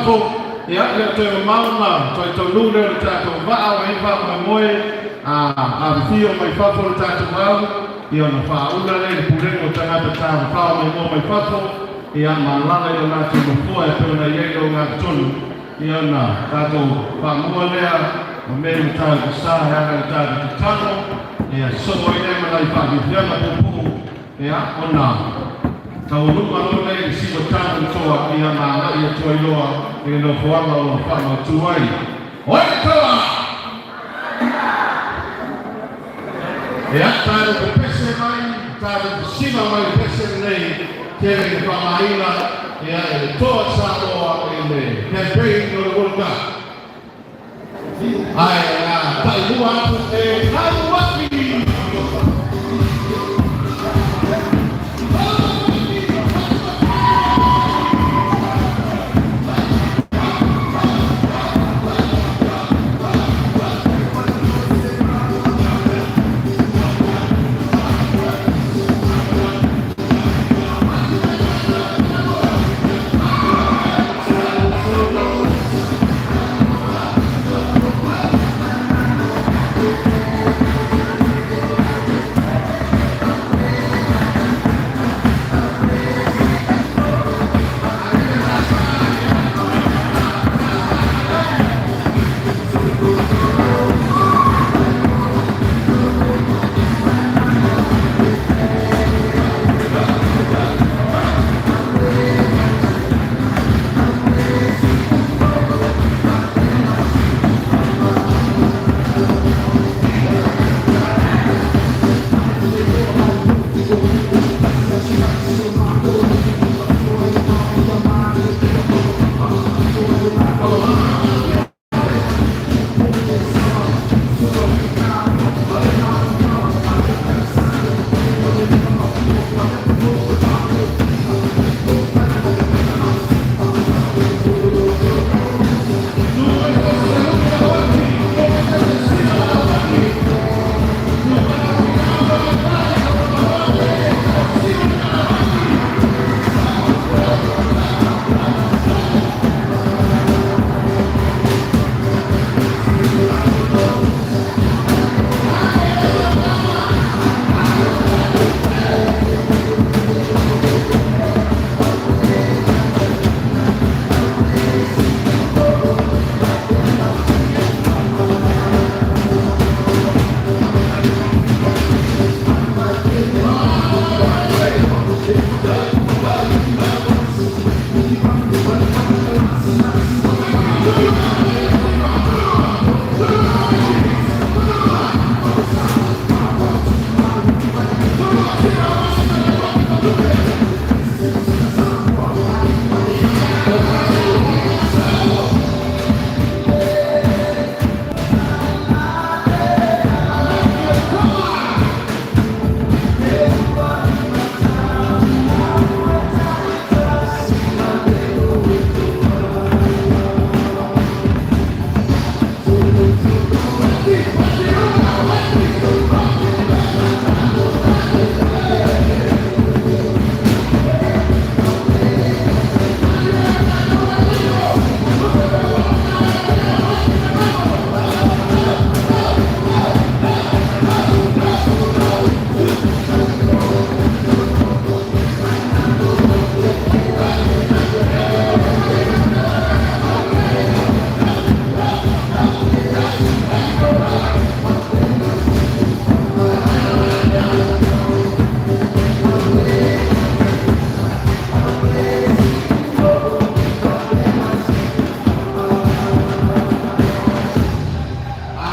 fafo. Ia, e le o toe mamao ona toe taunuu lea o le tatou vaa ua i ai le faamoemoe a afifio mai fafo le tatou au, ia ona faaula lea i le Pulega o Tagata Tafafao Maimoa mai Fafo, ia ma alaala i o latou nofoa e pei ona i ai le ogatotonu, ia ona tatou faamua lea o mea i mataupu sa e ala i le tatou tatalo, ia sosoo ai lea ma nai faafiafiaga puupuu. Ia, ona taualuga loa lea i le siumatana o le toa, ia ma agai atu ai loa i le nofoaga o lo o faamautu ai. Oi le toa! Ia, tatou pepese mai, tatou fesiva mai le pese lenei, tele ina faaaogaina, ia, e le Toa Samoa i le campaign o le World Cup. Ae o le a taimua atu e Lauaki!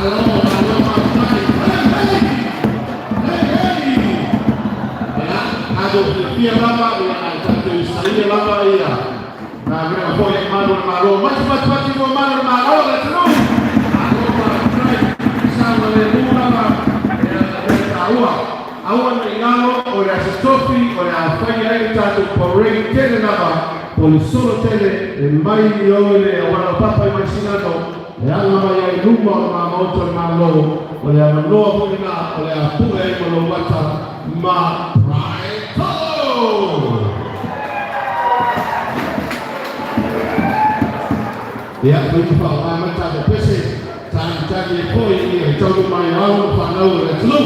Malo, malo faafetai. Hey, hey! Hey, hey! Ia, tatou fiafia lava, ia, ae tatou isaia lava ia galuega foi a malu o le Malo. Matimati mo malu o le Malo o le atunuu! Malo faafetai. Saogalemu lava, ia, mea taua. Aua ne i galo, o le Aso Tofi, o le a faia ai le tatou parade tele lava, po o le solo tele e mai i o i le auala o Papa i Vaisigano, e aga mai ai i luma o le ma Maota o le Malo, o le avanoa foi lena o le a pue ai ma lou ata ma Pride Colo! Ia, fai ma faaaoga mai tatou pese, tagitagi ai foi ia le taunuu mai o alo ma fanau o le atunuu.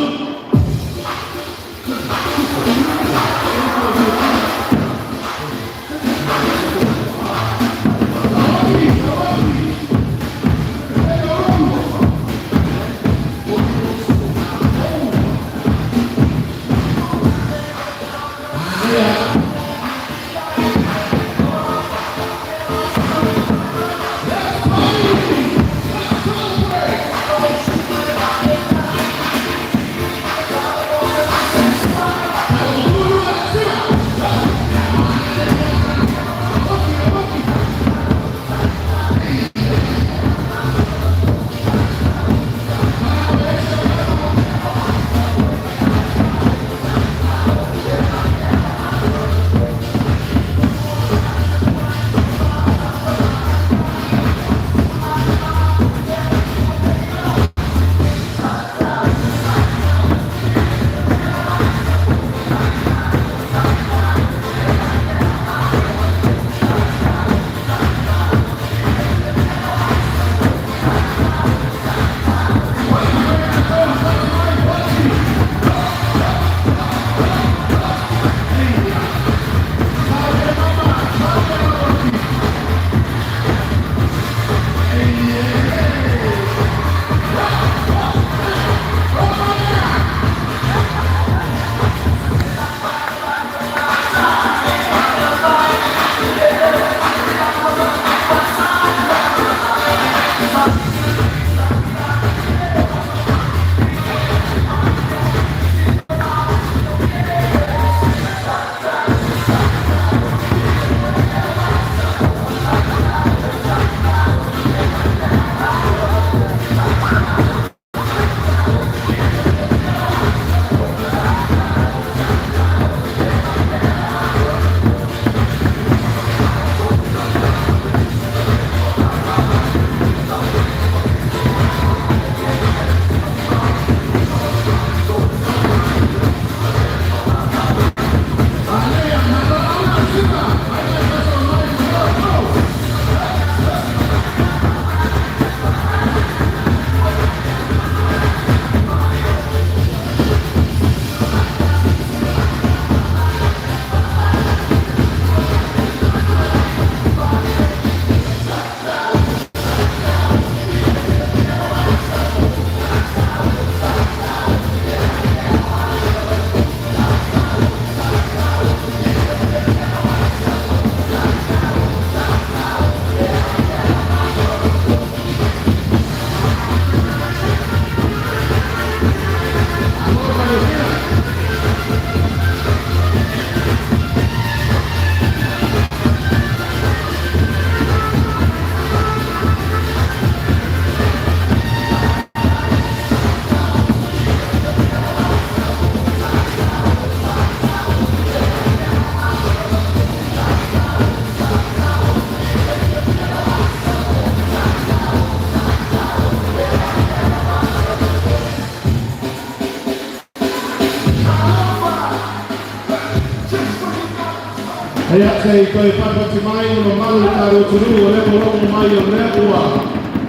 Ia, se i toe fatufatu mai le mamalu o le tatou atunuu o lea ua logo mai o lea ua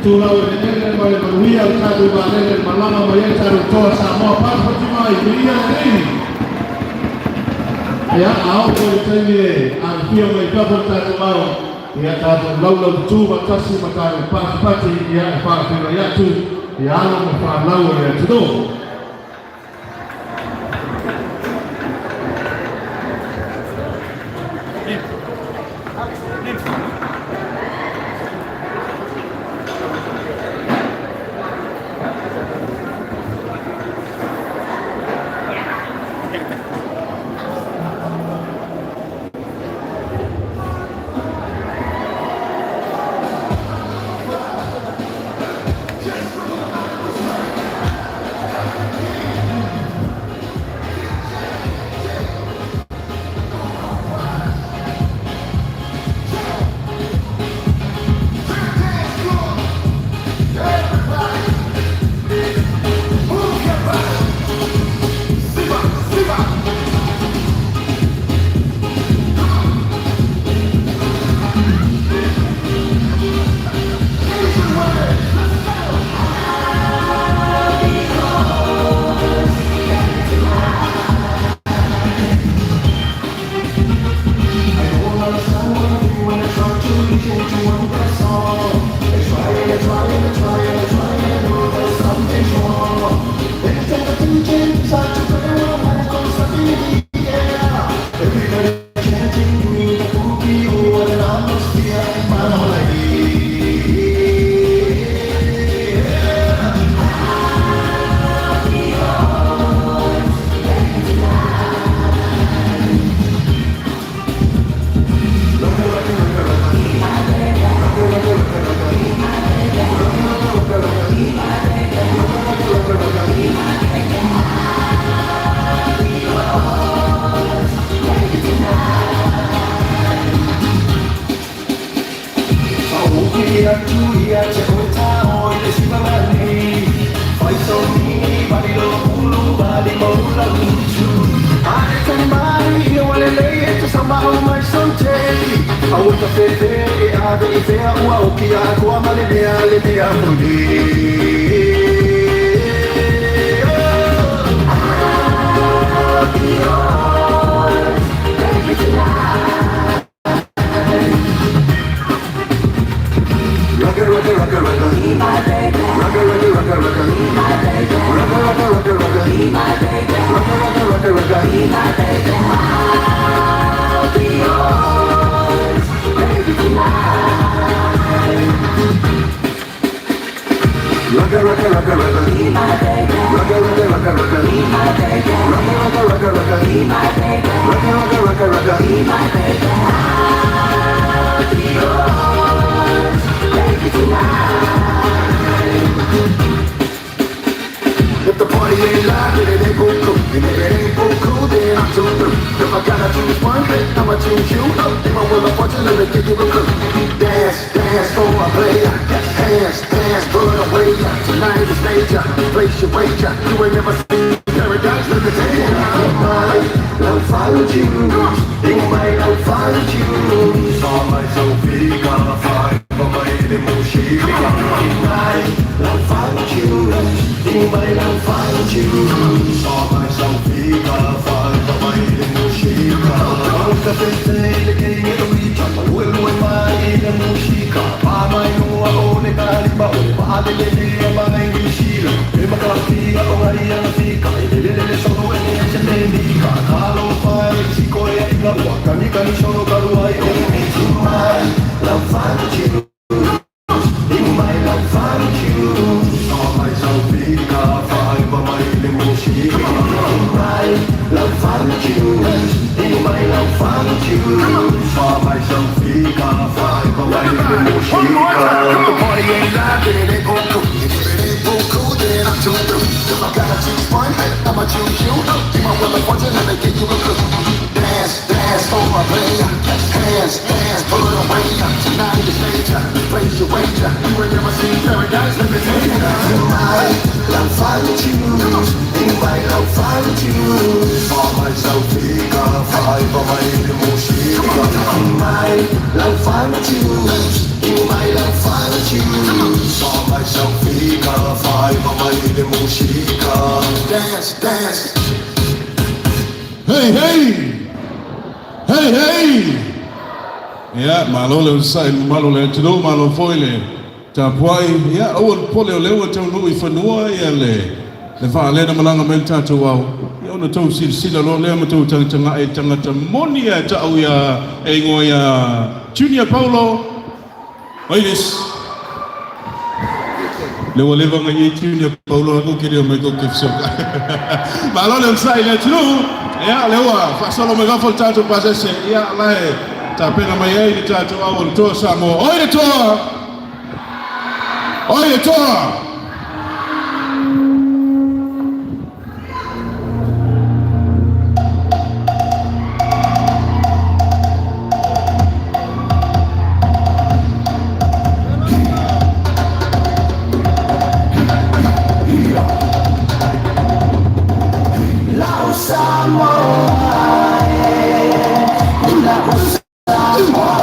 tulau eleele ma le manuia o le tatou vaalele e malaga mai ai tatou toa Samoa. Fatufatu mai, viia le Alii. Ia, a oo foi i le taimi e afifio mai fafo le tatou ao, ia tatou laulaututu faatasi ma tatou patipati, ia e faafeiloai atu i alo ma fanau o le atunuu. Fefe e ave i fea ua o ki a kua ma le mea moni. I'll be yours, baby, tonight. Rocka, rocka, rocka, rocka. Be my baby. Rocka, rocka, rocka, rocka. Be my baby. Rocka, rocka, rocka, rocka. Be my baby. Rocka, rocka, rocka, rocka. Be my baby. I'll be yours, baby, tonight. Rocka, rocka, rocka, rocka. Be my baby. Rocka, rocka, rocka, rocka. Be my baby. Rocka, rocka, rocka, rocka. Be my baby. Rocka, rocka, rocka, rocka. Be my baby. I'll be yours, baby, tonight. If the party ain't live, then it ain't cool. And if it ain't cool, then I'm too through. If I gotta choose one, then I'ma choose you. If I'm with a fortune, let me give you a clue. Dance, dance for a player. Hands, dance, put away. Tonight is major. Place your wager. You ain't never seen paradise. Let me take you. Mai, lau find you. Sa mai sau fika, fai, pa mai le mushika. Mai, lau find you. Mai lau find you. Sa mai sau fika, fai, pa mai le mushika. Ka fe le ke nge o i chapa lue lue mai le mushika. Pa mai noa o ne kalipa o pa le le le mai ni shila. E makatia o ngai ana fika. E le le le solo e ne se te mika. Kalo pai si koe i ka ua. Kani kani solo karu ai o Mai, lau find you. Mai lau find you. Sa mai sau fika, fai pa mai le mushika. Mai, lau find you. Mai lau find you. Sa mai sau fika, fai pa mai le mushika. If the party ain't live, then it ain't cool. And if it ain't cool, then I'm too through. If I gotta choose one, I'ma choose you. Be my will of fortune, let me give you a clue. Dance, dance for my player. Hands, dance, put away. Tonight is major. Place your wager. You ain't never seen paradise. Let me take you. Mai, lau find you. Mai lau find you. Sa mai sau fika, fai pa mai le mushika. Mai, lau find you. Mai lau find you. Sa mai sau fika, fai pa mai le mushika. Dance, dance. Hey, hey! Hey, hey! Ia, malo le onosai malo le atunuu, malo foi le tapuai. Ia, aua le popole o lea ua taunuu i fanua ia le vaalele na malaga mai le tatou ao. Ia ona tou silasila loa lea ma tou tagatagai i le tagata moni e ta'u ia e igoa ia Junior Paulo Oilis. Le ua leva ona i ai Junior Paulo aku ke leo mai kou ke fesoka. Malo le onosai le atunuu. Ia, lea ua faasolo mai fafo le tatou pasese. Ia, la e tapena mai ai le tatou ao o le Toa Samoa. Oi le Toa! Oi le Toa! Lau Samoa, lau Samoa,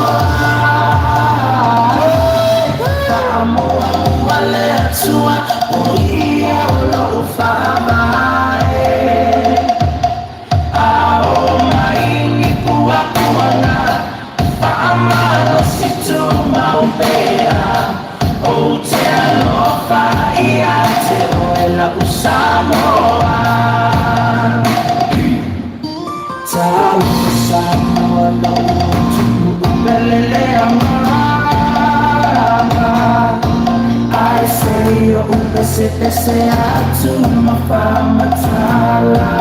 Samoa ua le Atua, o ia o lou faavae. A o mai ni puapuaga, faamalosi tumau pea. Ou te alofa ia te oe lau Samoa. Talofa Samoa lau atunuu pele le agaga. Ae se i ou pesepese atu ma faamatala.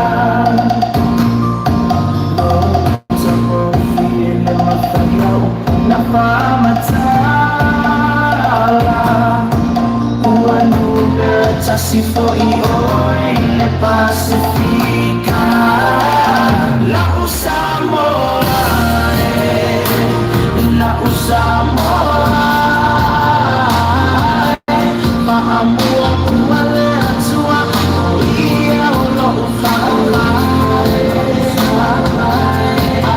Lou matagofie le mafai a upu na faamatala. Ua numera tasi foi oe i le Pasifika. Lau Samoa e, lau Samoa e, faamuamua le Atua, o ia o lou faavae. A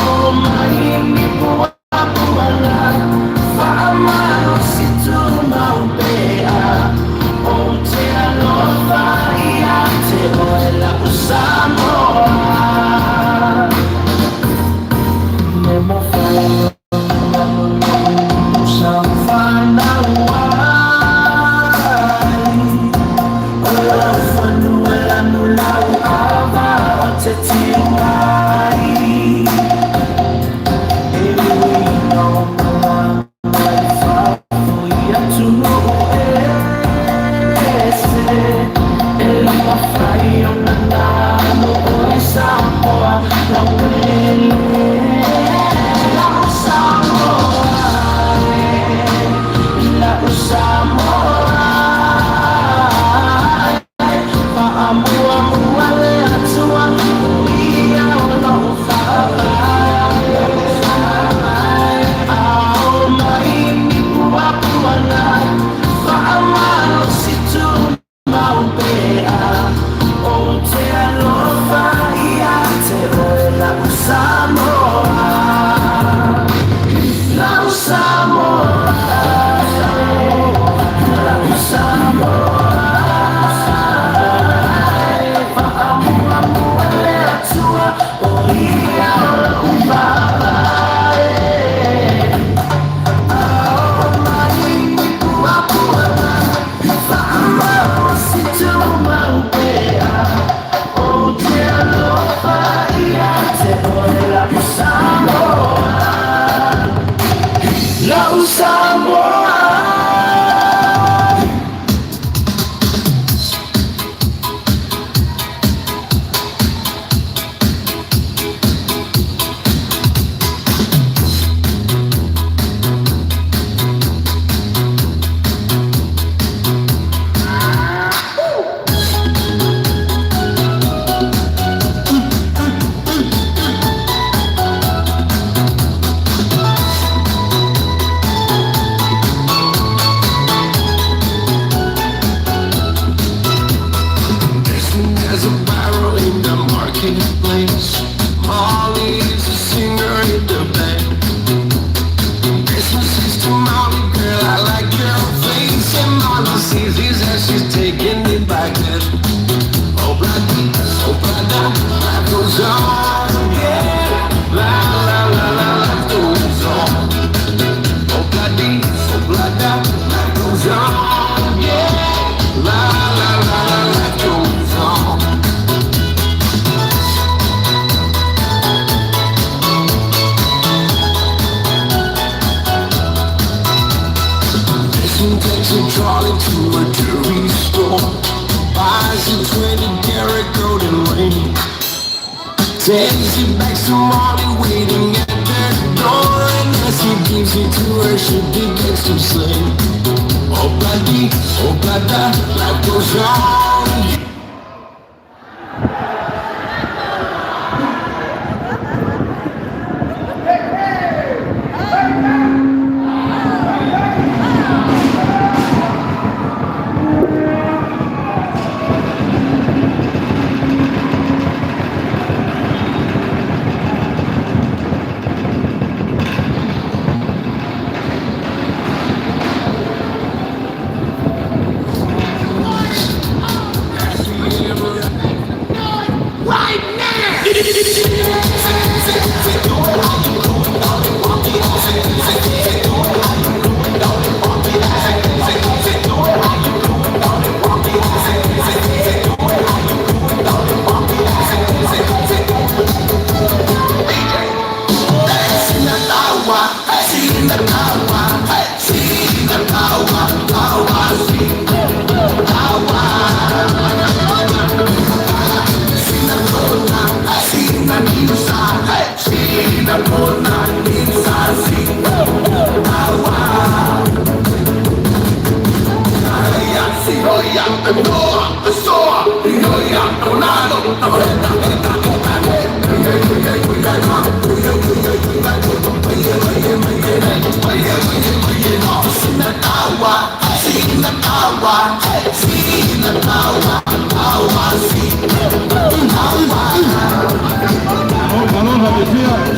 o mai ni puapuaga, Marketplace. Molly's a singer in the band. Christmas is to Molly, girl, I like your face. And Molly sees this as she's taking it back then. Oh, bloody, oh, bloody, life goes on, yeah. La, la, la, la, life goes on. Oh, bloody, oh, bloody, life goes on, yeah. La, la, la, la, life goes on. Jason takes a trolley to a jewelry store, buys a 20-karat golden ring, takes it back to Molly waiting at the door, and as he gives it to her, she begins to sing. Oh bloody, oh bloody, life goes on. Balón, la policía.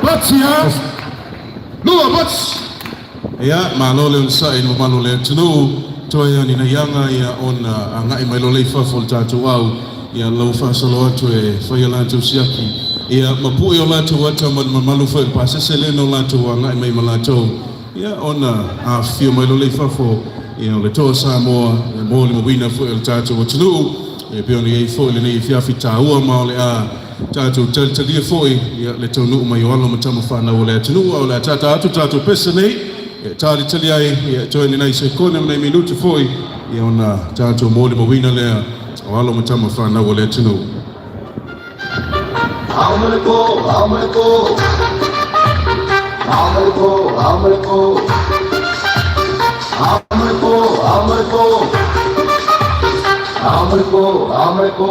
Patsia, lua pats. Ia, malo le onosai i le mamalu o le atunuu, toe o ni nai aga ia ona agai mai loa lea i fafo o le tatou au, ia lau faasolo atu e fai a latou siaki, ia ma pue o latou ata ma le mamalu foi o le pasese lea na o latou agai mai ma latou, ia ona afifio mai loa lea i fafo, ia o le Toa Samoa e molimauina foi o le tatou atunuu, e pei ona i ai foi lenei afiafi taua ma o le a tatou talitalia foi ia le taunuu mai o alo ma tama fanau o le atunuu, a o le a tata atu tatou pese nei e talitali ai ia toe ni nai sekone ma nai minuti foi ia ona tatou molimauina lea o alo ma tama fanau o le atunuu. Amaleko, Amaleko, Amaleko, Amaleko, Amaleko, Amaleko, Amaleko, Amaleko.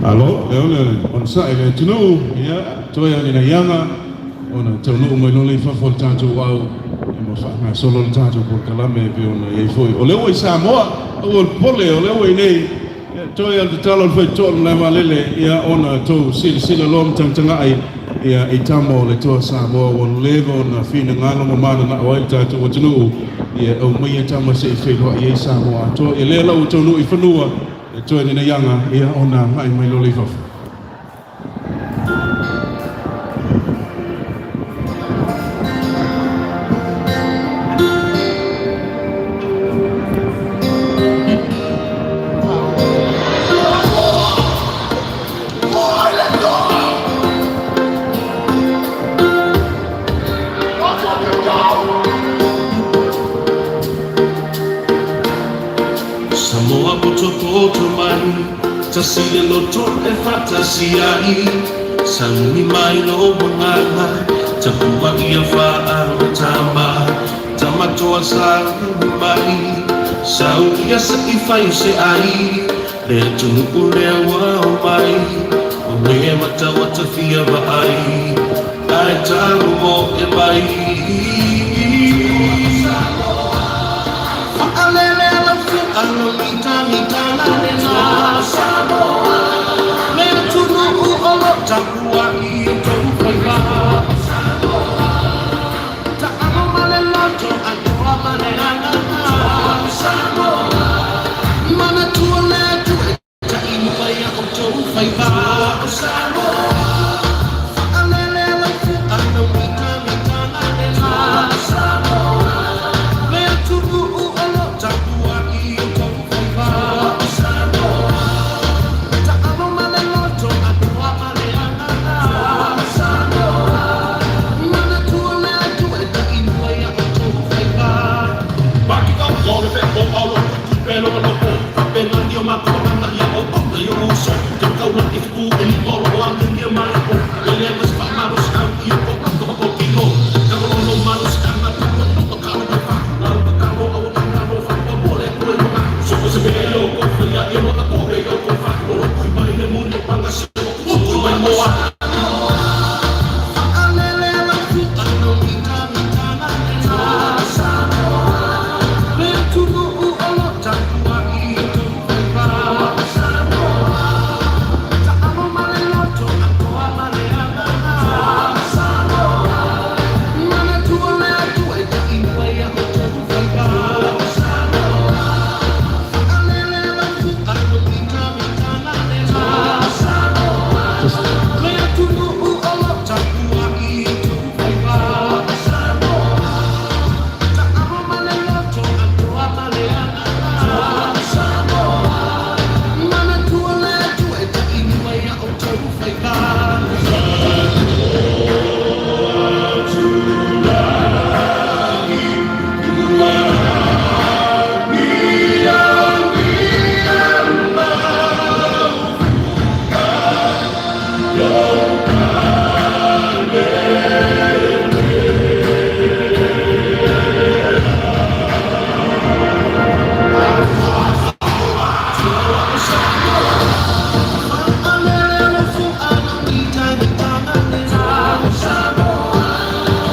Alo, lea o le onosai le atunuu, ia, toe o ni ianga, ona taunuu mai loa lea i fafo o le tatou au, ia ma faagasolo le tatou polokalame e pei ona i ai foi. O lea ua i Samoa, aua le popole, o lea ua i inei, ia, toe o le tatalo a le faitotoa o le malaevaalele, ia, ona tou silasila loa ma tagatagai, ia, i tama o le Toa Samoa ua leva ona finagalo ma mananao ai le tatou atunuu, ia, aumaia tama se i feiloai ai Samoa atoa. Ia, lea la ua taunuu i fanua, E toe nei aga ia ona agai mai loa lea i fafo. potopoto mai, tasi le loto e faatasi ai, sauni mai lou agaga, tapuai ia faamatama, Tamatoa sauni mai, sau ia se i fai se ai, le atunuu lea ua omai, ua le matau ua tafia vaai, ae tago e mai. Faalele lau fuaga mitamitana lena Le atunuu o lo o tapuai i outou faiva. Taalo ma le loto atoa ma le agaga. Manatua le Atua e taʻi mai a outou faiva. Faalele lau fuaga mitamitana lena Le atunuu o lo o tapuai i outou faiva. Taalo ma le loto atoa ma le agaga. Manatua le Atua e taʻi mai a outou faiva. Faalele lau fuaga mitamitana lena Le atunuu o lo o tapuai i outou faiva. Taalo ma le loto atoa ma le agaga. Manatua le Atua e taʻi mai a outou faiva. Faalele lau fuaga mitamitana lena Le atunuu o lo o tapuai i outou faiva. Taalo ma le loto atoa ma le agaga. Manatua le Atua e taʻi mai a outou faiva. Faalele lau fuaga mitamitana lena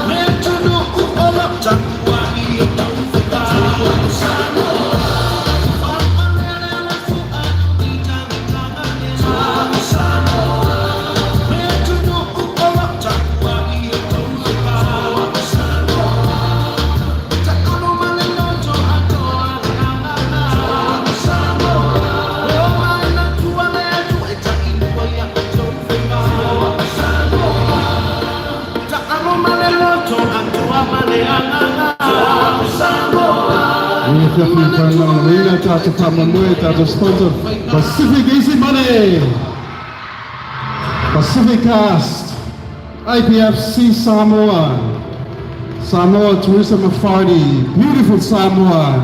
Le atunuu o lo o tapuai i outou faiva. Faalele lau fuaga mitamitana lena Le atunuu o lo o tapuai i outou faiva. Taalo ma le loto atoa le agaga. O manatua le Atua e taʻi mai a outou faiva. Taalo ma le loto atoa ma le agaga. Ia fiafi whanau tātou whamanui, tātou sponsor, Pacific Easy Money, Pacific Cast, IPFC Samoa, Samoa Tourism Authority, beautiful Samoa.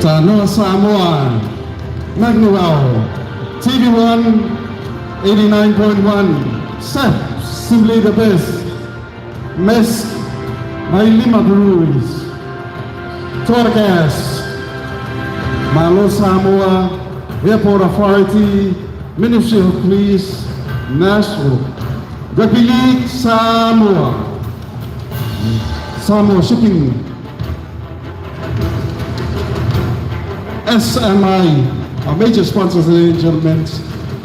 Tanoa Samoa, Magnuel, TV1, 89.1, Seth, simply the best, Mesk, Lima Breweries, Torgas, Malo Samoa, Airport Authority, Ministry of Police, National Rugby League Samoa, Samoa Shipping, SMI, our major sponsors, ladies and gentlemen,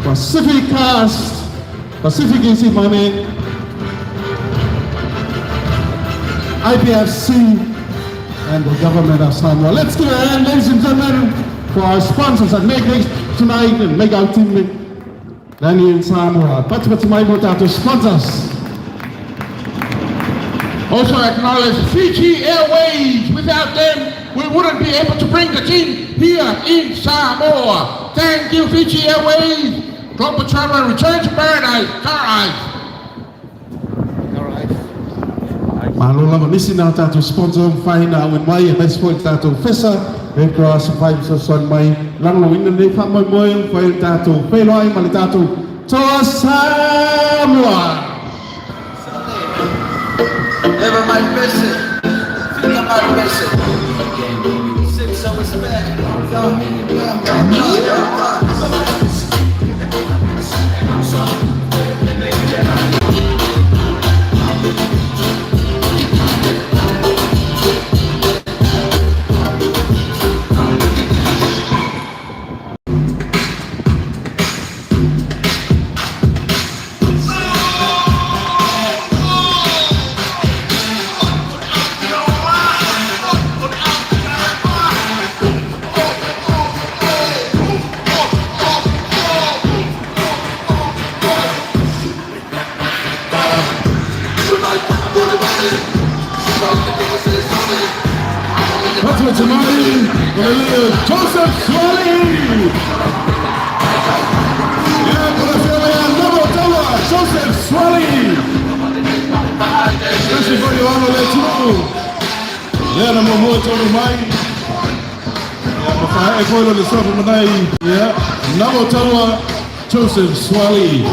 Pacific Cast, Pacific Easy Money, IPFC, and the government of Samoa. Let's give a hand, ladies and gentlemen, for our sponsors that make this tonight and make our team Lani in Samoa. Patipati mai mo tātou sponsors. Also acknowledge Fiji Airways. Without them, we wouldn't be able to bring the team here in Samoa. Thank you, Fiji Airways. Global Travel Return to Paradise. Car Eyes. Malo lava nisi na tatou sponsor mafai ona auina mai aemaise foi le tatou Fesa Red Cross mafai fesoasoani mai lagolagoina lenei faamoemoe mafai ona tatou feiloai ma le tatou Toa Samoa. Patrick Tamari, Joseph Suaalii. Ia, po o le afioga ia Namo Taua, Joseph Suaalii. Tasi foi o alo o le atunuu. Lea na muamua tonu mai. Ia, ma faaee foi lona suafa matai. Ia, Namo Taua, Joseph Suaalii.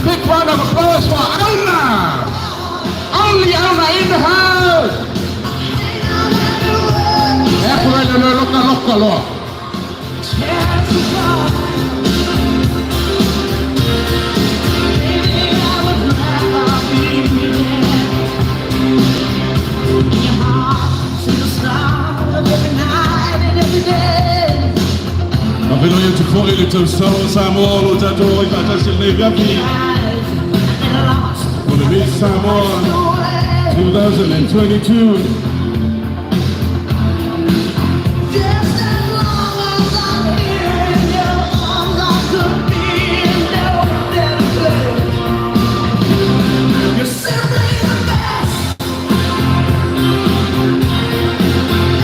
Big round of applause for Auna! Only Auna in the house! E kura le lo loka loka loa. Faafeiloai atu foi i le tausaga o Samoa o lo o tatou ai faatasi i lenei afiafi. For the Miss Samoa 2022. Just as long as I'm here in your arms, I could be in no better place. You're simply the best.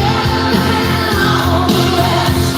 Better than all the rest.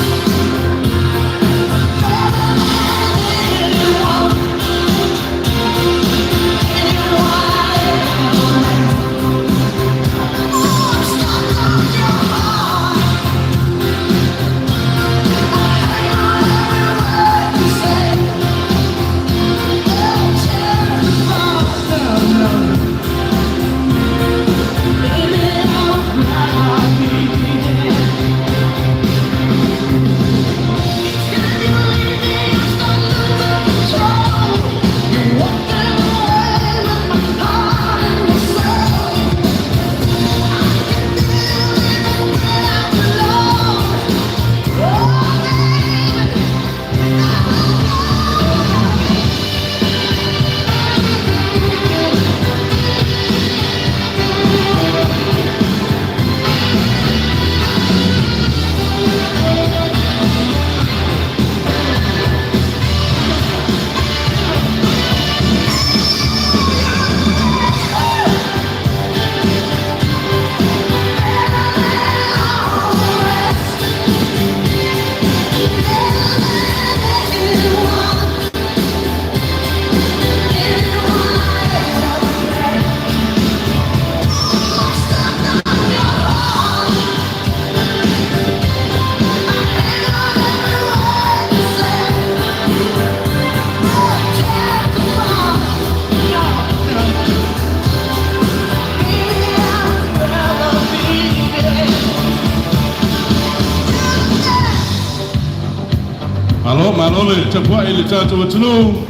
Malo, malo le tapuai le tatou atunuu.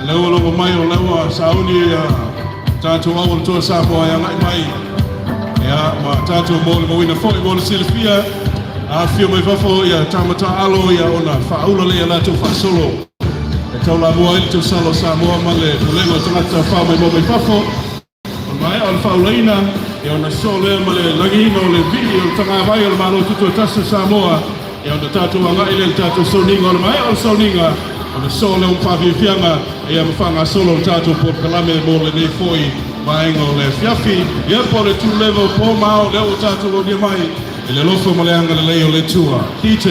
Lea ua logo mai o lea ua sauni ia tatou au o le Toa Samoa e agai mai. Ia, ma tatou molimauina foi mo le silafia. Afifio mai fafo ia tama taalo ia ona faaula lea ia latou faasolo. E taulamua ai le tausala o Samoa ma le pulega o tagata tafafao maimoa mai fafo. O le maea o le faaulaina, ia ona sosoo lea ma le lagiina o le vii o le tagavai o le Malo Tutoatasi o Samoa, ia ona tatou agai lea i le tatou sauniga. O le maea o le sauniga, ona sosoo lea ma faafiafiaga ia ma faagasolo le tatou polokalame mo lenei foi vaega o le afiafi. Ia po o le tuleva o po ma ao, lea ua tatou aulia mai i le alofa ma le agalelei o le Atua. DJ.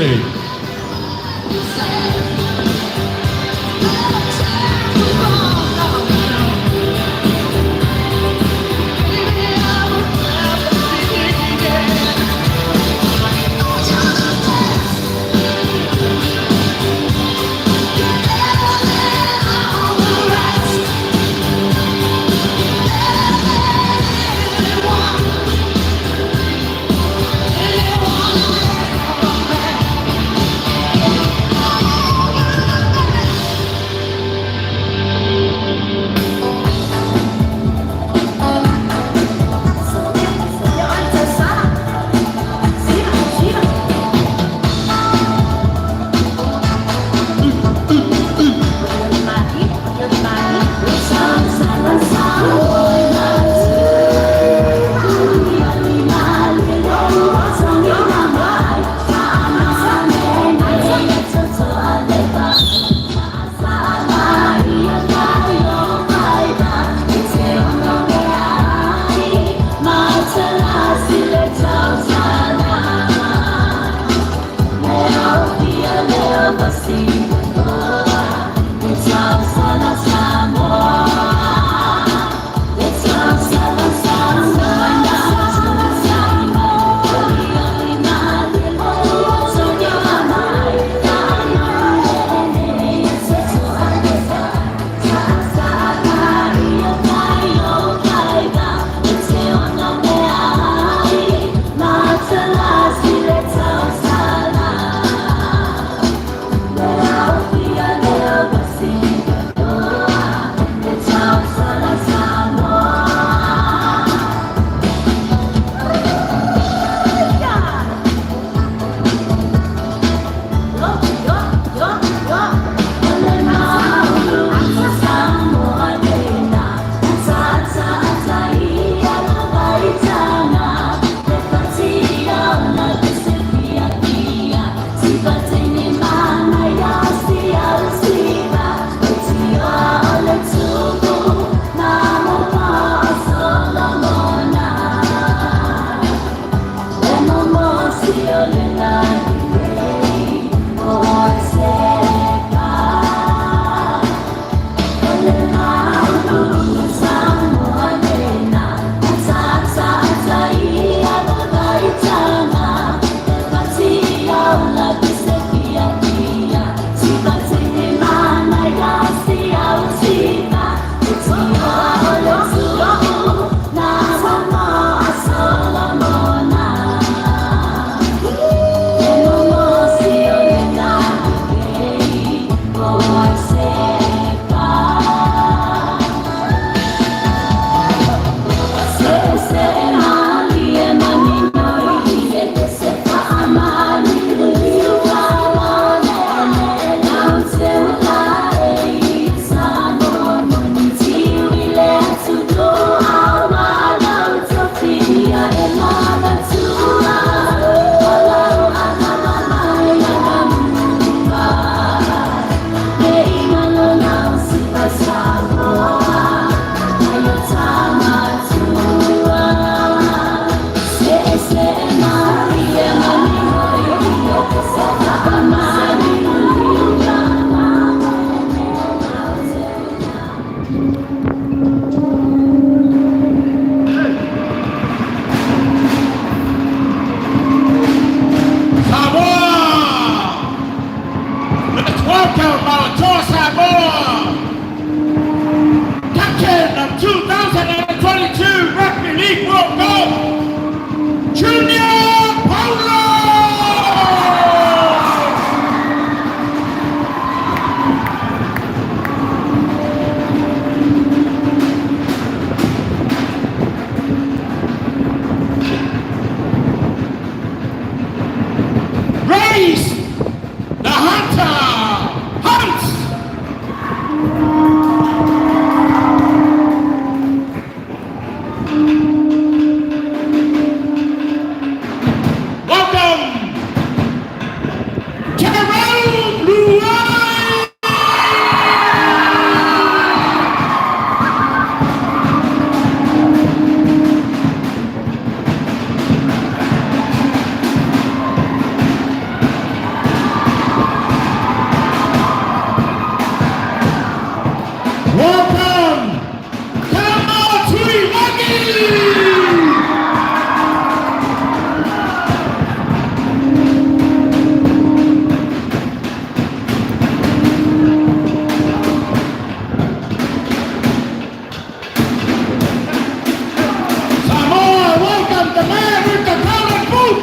man with the golden boot,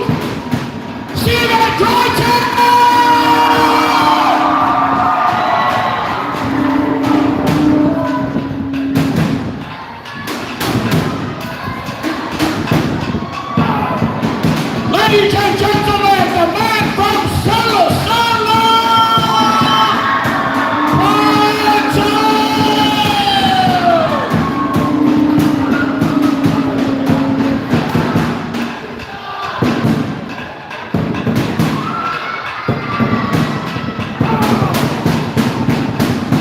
Stephen Crichton! Ladies and gentlemen, the man from Solo, Solo! Crichton!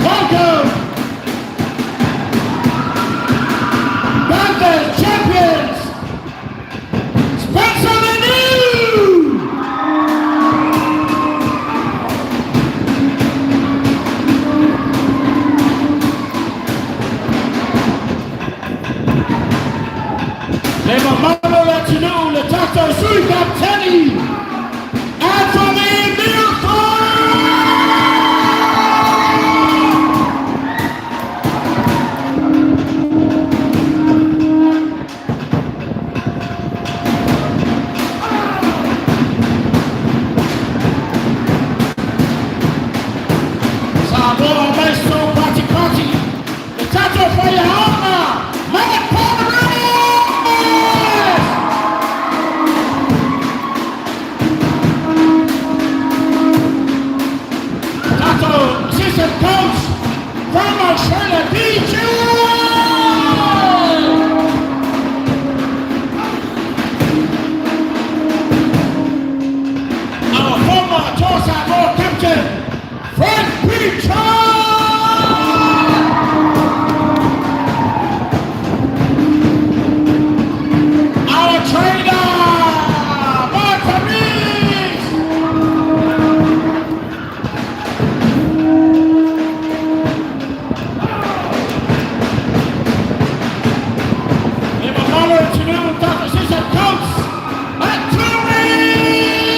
Welcome, Panthers champions, Spencer Leniu! Le mamalu o le atunuu le tatou Sui Kapiteni, Anthony Milford! Samoa Maestro Pati Pati, le tatou Faiaoga, Matt Palmares! Tatou assistant coach from Australia, DJ! Our former Toa Samoa captain, Frank Peter! Our trainer, Mark Fabrice! Le mamalu o le atunuu, tatou assistant coach, Matt Toomey!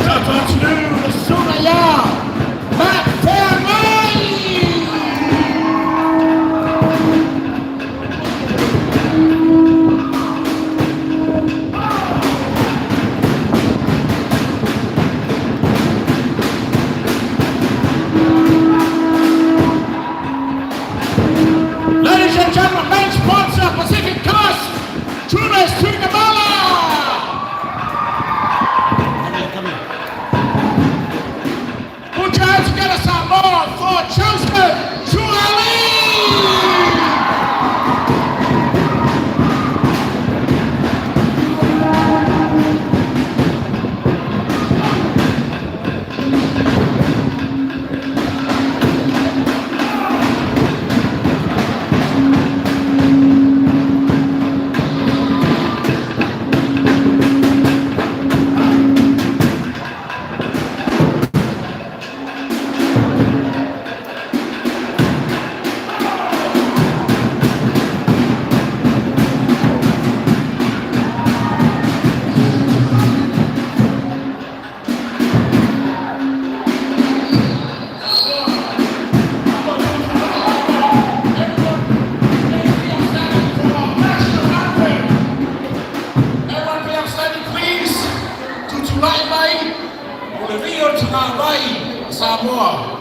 Tatou atunuu, le susuga ia, Matt Fairley! Ladies and gentlemen, main sponsor, Pacific Coast, Tunis Tuigamala! Come here, come here. Put your hands together, Samoa, for Joseph Suaalii! Everyone be upstanding, please. Tutulai mai, o le rio tana Samoa.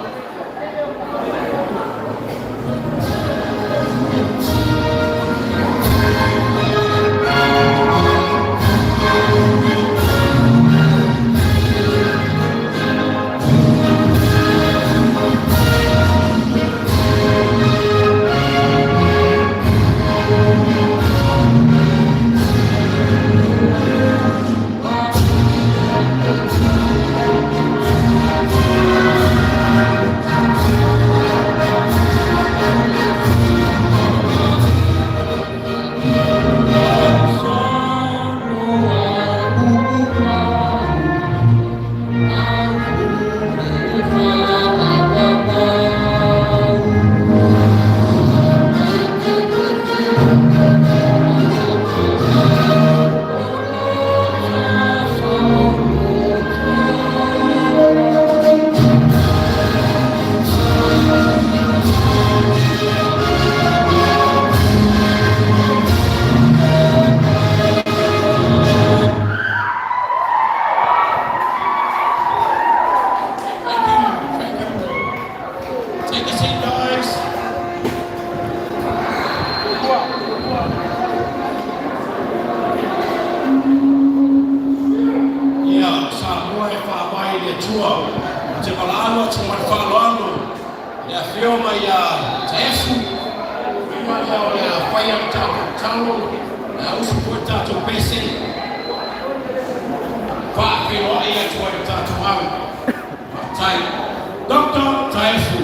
Atu ma le faaaloalo i le Afioga ia Taefu, lima lea o le a faia le tatou tatalo, le a usu foi le tatou pese, faafeiloai atu ai le tatou au. Faafetai. Dr. Taefu.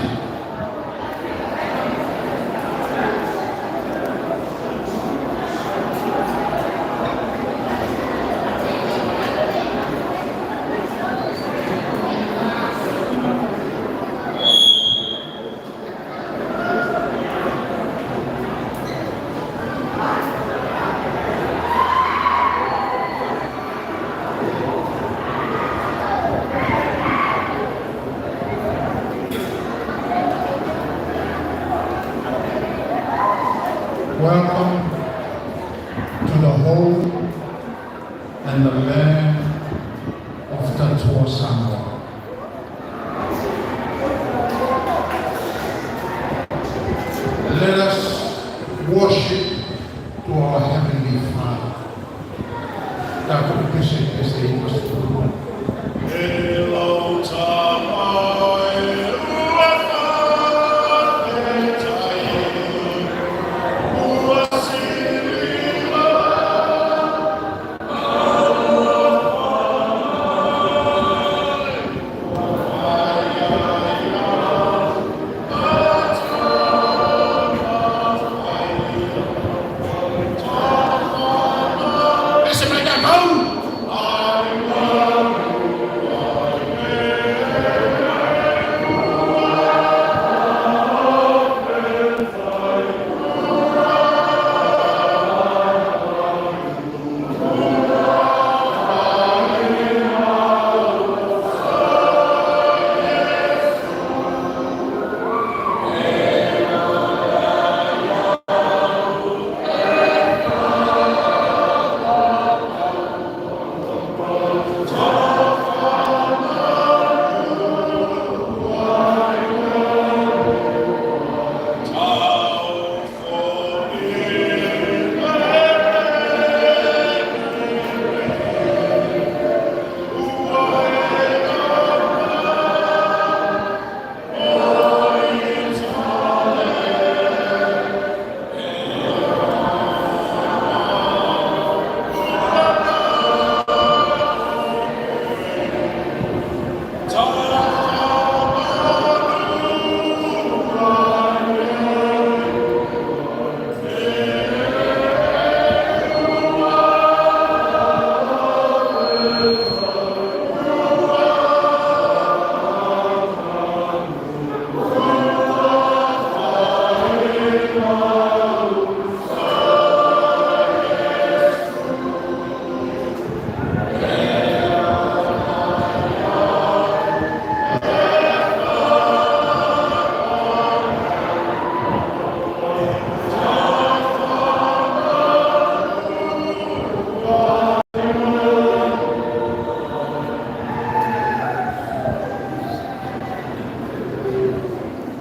Welcome to the home and the land of Tatua Samoa. Let us worship to our Heavenly Father. Tatou pese pese i E lau tama e ua faafetai, ua sili Pese mai tatou.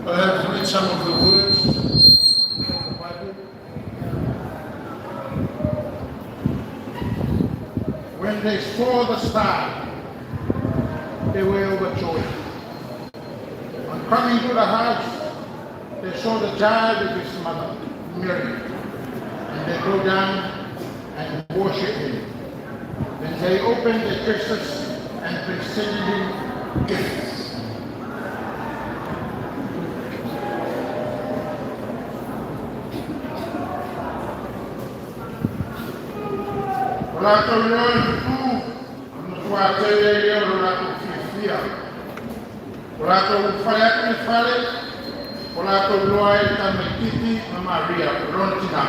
I have to read some of the words from the Bible. When they saw the star, they were overjoyed. On coming to the house, they saw the child with his mother, Mary, and they go down and worship him. Then they opened their treasures and presented him gifts. O latou iloa le fetu, matua tele ia o lo latou fiafia. O latou ulufale atu i le fale, o latou iloa ai le tamaititi ma Maria, o lona tina.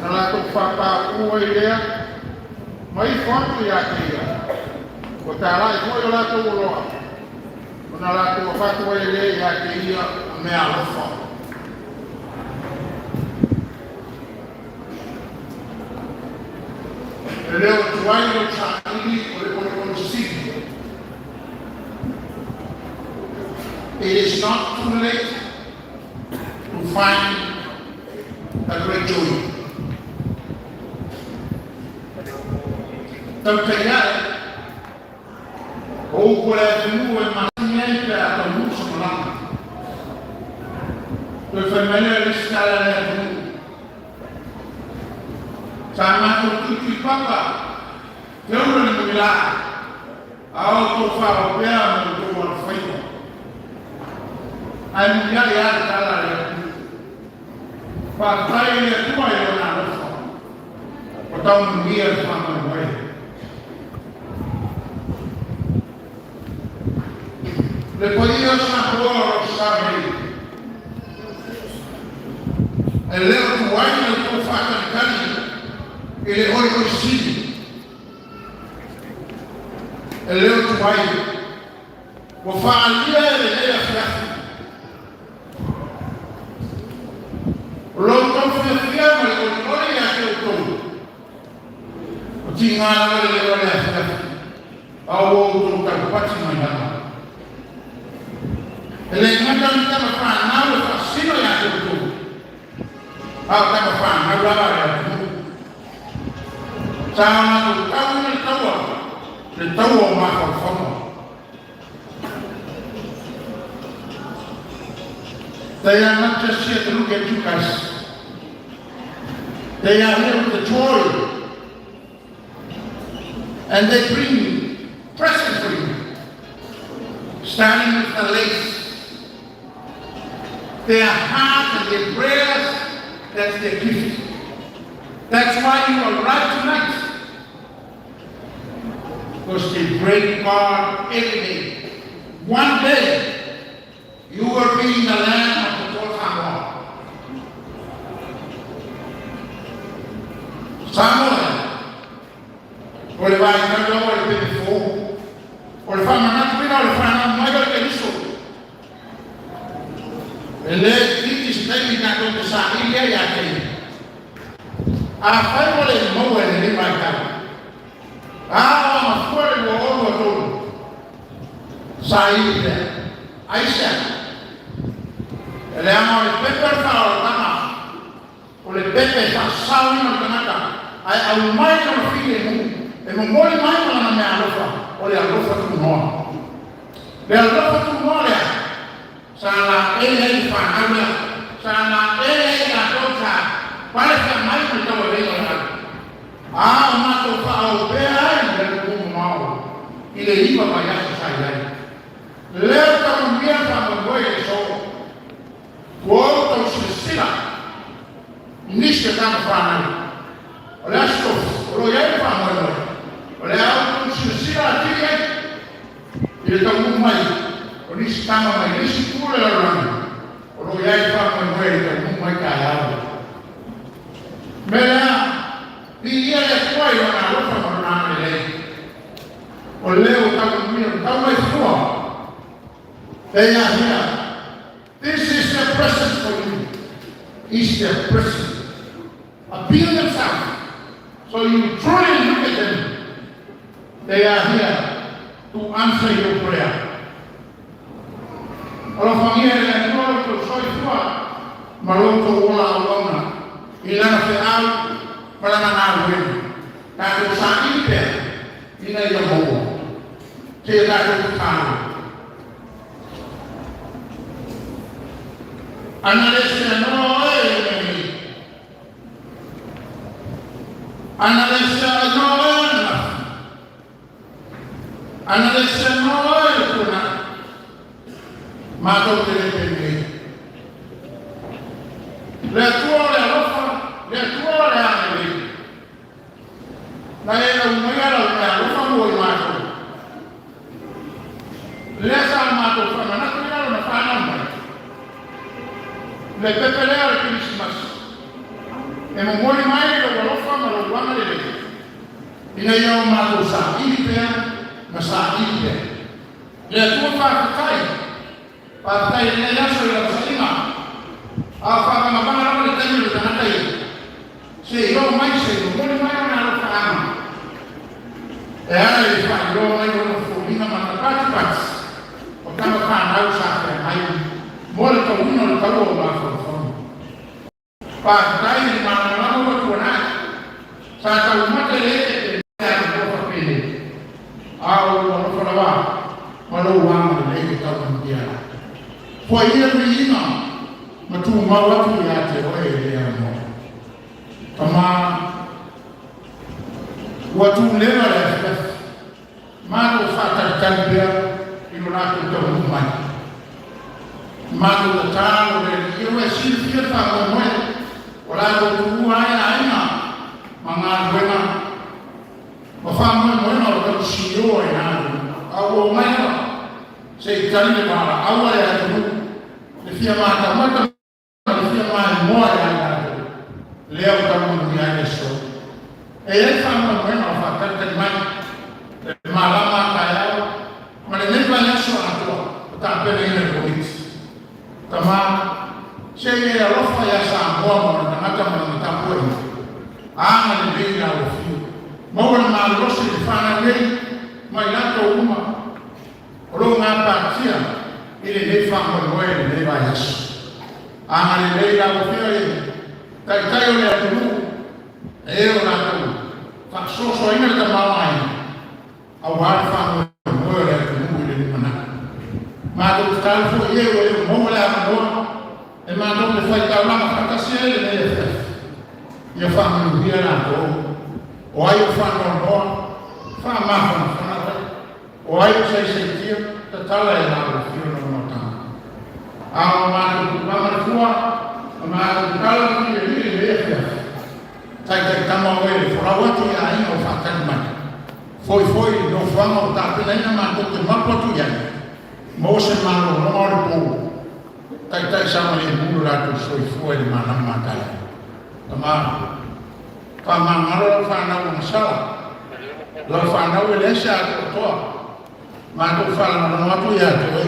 Na latou faapaauu ai lea, ma ifo atu ia te ia. Ua talai foi o latou oloa, ona latou avatu ai lea ia te ia o meaalofa. E le o tuai lou saili o le oneone sili. It is not too late to find a great joy. Tautai ae, o upu a le atunuu e masani ai pe a Toe fai mai lea o le isi tala a le atunuu, Sa matou tuitui papa, feula le muilā, a outou faaopea ma outou alofaiva. Ae muliai lava le tala a le atunuu, Faafetai i le Atua i Lona alofa, ua tau manuia le faamoemoe. Le paia o Samoa o lo o sa nei, e le o tuai la outou faatalitali i le oioi sili, e le o tuai, ua faaalia e lenei afiafi o lo outou fiafia ma le olioli ia te outou. O tiga lava le leo o le afiafi, a ua outou taupati mai lava. E le gata ni tama fanau e faasino ia te outou, a o tama fanau lava a le atunuu. Sa o latou tauina le taua, le taua o mafaufauga. They are not just here to look at you guys. They are here with the joy. And they bring presents for you. Starting with the lace. Their heart and their prayers, that's their gift. That's why you are right tonight. Because they pray God every day. One day, you will be in the land of the tall Samoa. Samoa, o le vaitau lava o le pepe fou, o le faamanatuina o le fanau mai o le Keriso. E le itiiti se taimi tatou te saili ai ia te ia. Afai ua le maua i lenei vaitau, a o amafua le 2023, saili pea. Aisea? E leaga o le pepe o le faaolataga, o le pepe e faasaoina le tagata ae aumai lona filemu e momoli mai ma lana meaalofa, o le alofa tunoa. Le alofa tunoa lea sa laei ai le fanau lea, sa laei ai i latou sa pale feamai ma le tauavega o le alo. A o matou faaopea ai le atunuu mamao i le iva vaiaso sa i ai. Lea ua taumanuia le faamoemoe i le aso. Ua ou tau silasila i nisi o tama fanau o le Aso Tofi o lo o i ai le faamoemoe, o le a outou silasila atili ai i le taunuu mai o nisi tama mai le isi itu o le lalolagi o lo o i ai le faamoemoe i le taunuu mai taeao. Mea lea, viia le Atua i Lona alofa ma Lona agalelei, o lea ua taumanuia, ua tau mai fua. They are here. This is their present for you. Is their present. Appeal themselves. So you truly look at them. They are here to answer your prayer. Alofagia e le Atua lo outou soifua ma lo outou ola auauna i Lana feau ma Lana galuega. Tatou saili pea ina ia maua. Seia tatou tatalo. Ana le seanoa oe i le mea nei. Ana le seanoa oe ananafi. Ana le seanoa oe i le tuanai. Matou te le penei. Le Atua o le alofa, le Atua o le agalelei. Na e aumaia lau meaalofa mo i matou. Lea sa matou faamanatu i lalo na fanau mai. Le pepe lea o le Kerisimasi. E momoli mai lou alofa ma lou agalelei ina ia o matou saili pea ma saili pea. Le Atua faafetai, faafetai i lenei aso i lau saiga. A o faavagavaga lava le taimi o le tagata ia. Se i oo mai, se i momoli mai ona alofaaga e ala i le faailoa mai o ona foliga matapatipati o tama fanau sa feagai mo le tauina o le taua o mafaufauga. Faafetai i le malamalama ua tuanai, sa taumate le ete te mea alofa faapenei, a o lou alofa lava ma lou agalelei e taumanuia ai. Foia le viiga. Ma tumau atu ia te oe i le aunoa. Tama, ua tuleva le afiafi, matou faatalitali pea i lo latou taunuu mai. Matou tatalo le Alii, ia ua e silafia le faamoemoe ua latou tuua ai aiga ma galuega ma faamoemoega o tausi o ai latou, a ua omai lava se i tali le valaau a le atunuu le fia matamata ma le fia maimoa ia i latou lea ua tau manuia ai le aso. E i ai le faamoemoega o faatalitali mai le malama a taeao ma lenei vaiaso atoa o tapenaina e le Komiti. Tama, se i e alofa ia Samoa ma ona tagata ma lana tapuaiga. Agalelei i lau Afio. Maua le malolosi i le fanau nei ma i latou uma o lo o gapatia i lenei faamoemoe i lenei vaiaso. Agalelei i lau Afio i Taitai o le atunuu, e o latou faasoasoaina le tamaoaiga aua le faamoemoe o le atunuu i le lumanai. Matou tatalo foi i e ua le o maua le avanoa e matou te faitaulaga faatasi ai lenei afiafi, ia faamanuia latou, o ai o faanoanoa, faamafanafana oe, o ai o saisaitia, tatala e lau Afioga lona otaga. A o matou tulaga le fua, ma matou tatalo atu i le Alii i lenei afiafi, Taitaitama oe e folau atu i aiga o faatali mai. Foifoi i le nofoaga ua tapenaina matou te mapu atu i ai, maua se malologa o le pou. Taitai saogalemu lo latou soifua i le malama a taeao. Tama, faamagalo lau fanau ua masala, lau fanau e leai se atoatoa. Matou faalagolago atu ia te oe,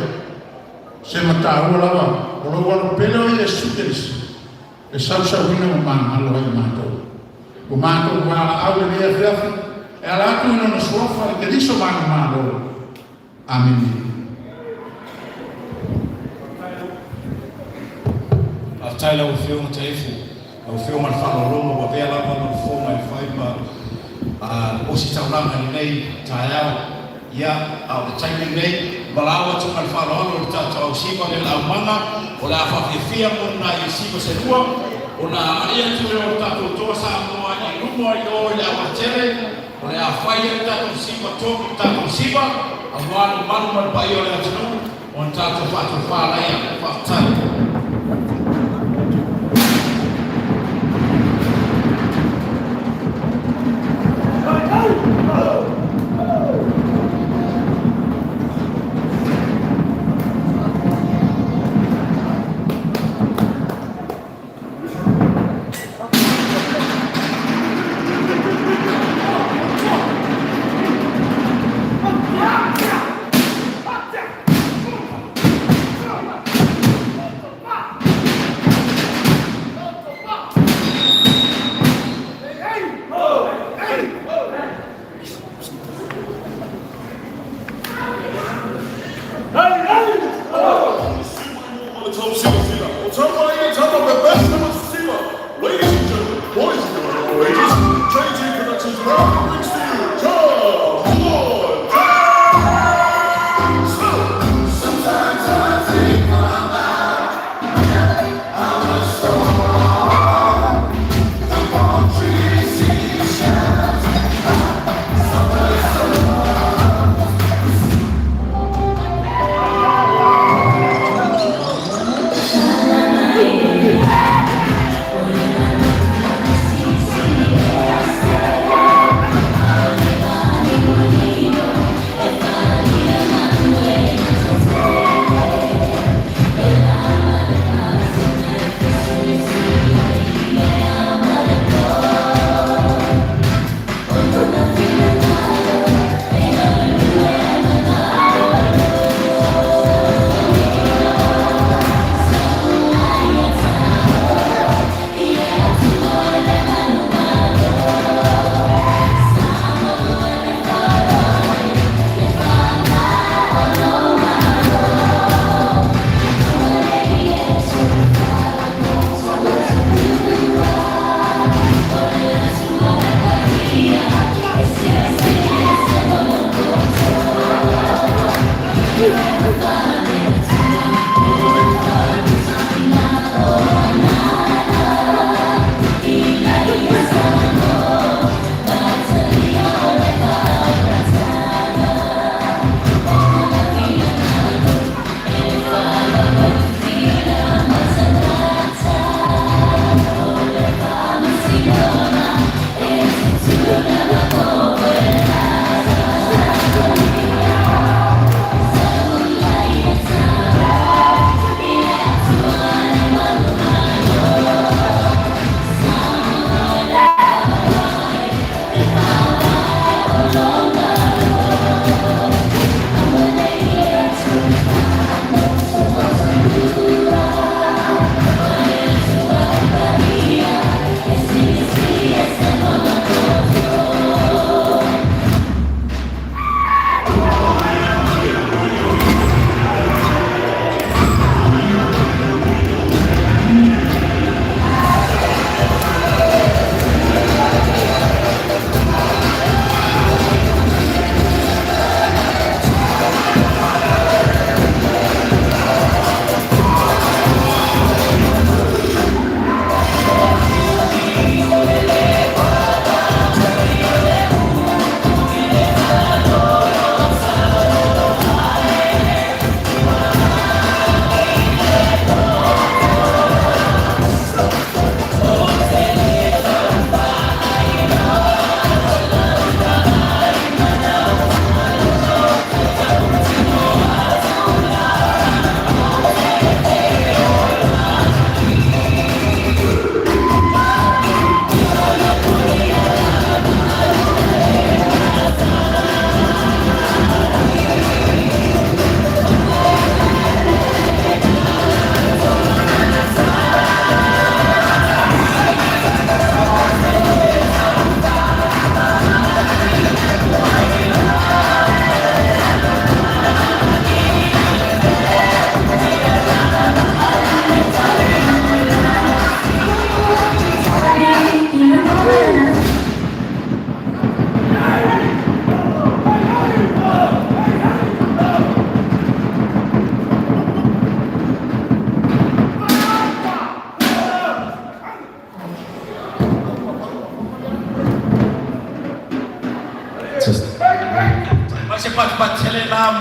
se mataua lava o lou alo pele o Iesu Keriso. E sausauina ma magalo ai matou. Ua matou valaau lenei afiafi e ala atu i Lona Suafa le Keriso manumalo. Amene. Faafetai lau Afioga Taefu, lau Afioga i le faaaloaloga ua avea lava lau fofoga e fai ma ositaulaga i lenei taeao. Ia, a o le taimi lenei, valaau atu ma le faaaloalo i le tatou ausiva le aumaga, o le a faafiafia mo nai siva se lua, ona agai atu lea o le tatou Toa Samoa i luma i o i le aualatele, o le a fai ai le tatou siva togi le tatou siva, aua le mamalu ma le paia o le atunuu, ona tatou faatofa laia. Faafetai.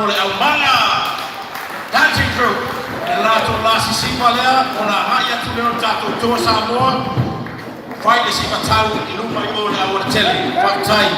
mo le aumaga dancing group e latou lasi siva lea ona agai atu lea o le tatou Toa Samoa fai le siva tau i luma i o le aualatele. Faafetai.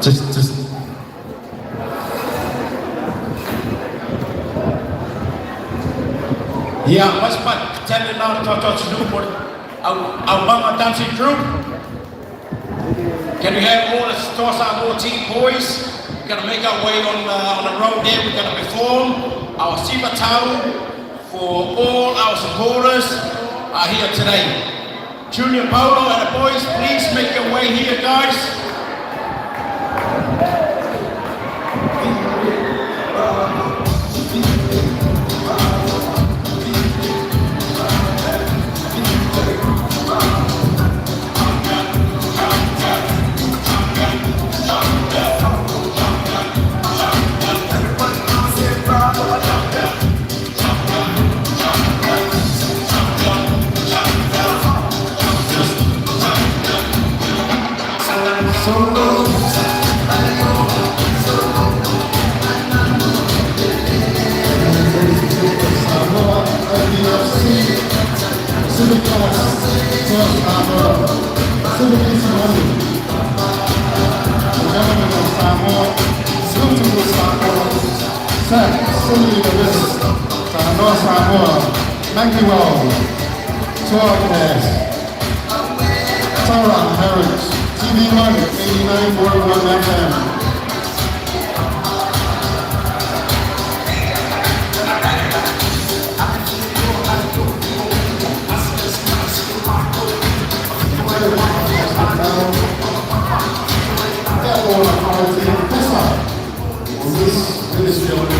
Just Ia, Westpac tele na o le tatou atunuu mo le aumaga dancing group. Can we have all the Toa Samoa team boys? We're going to make our way on the road there. We're going to perform our Siva Tau for all our supporters are here today. Junior Paulo and the boys, please make your way here, guys. Samoa, LDFC, Pacific Coast, Toa Samoa, Pacific East Money, the Government of Samoa, Sutu Samoa, Sac, Silly the Samoa Samoa, Mangiwell, Tourcast, Tara Harris, TV1, 89.1 FM.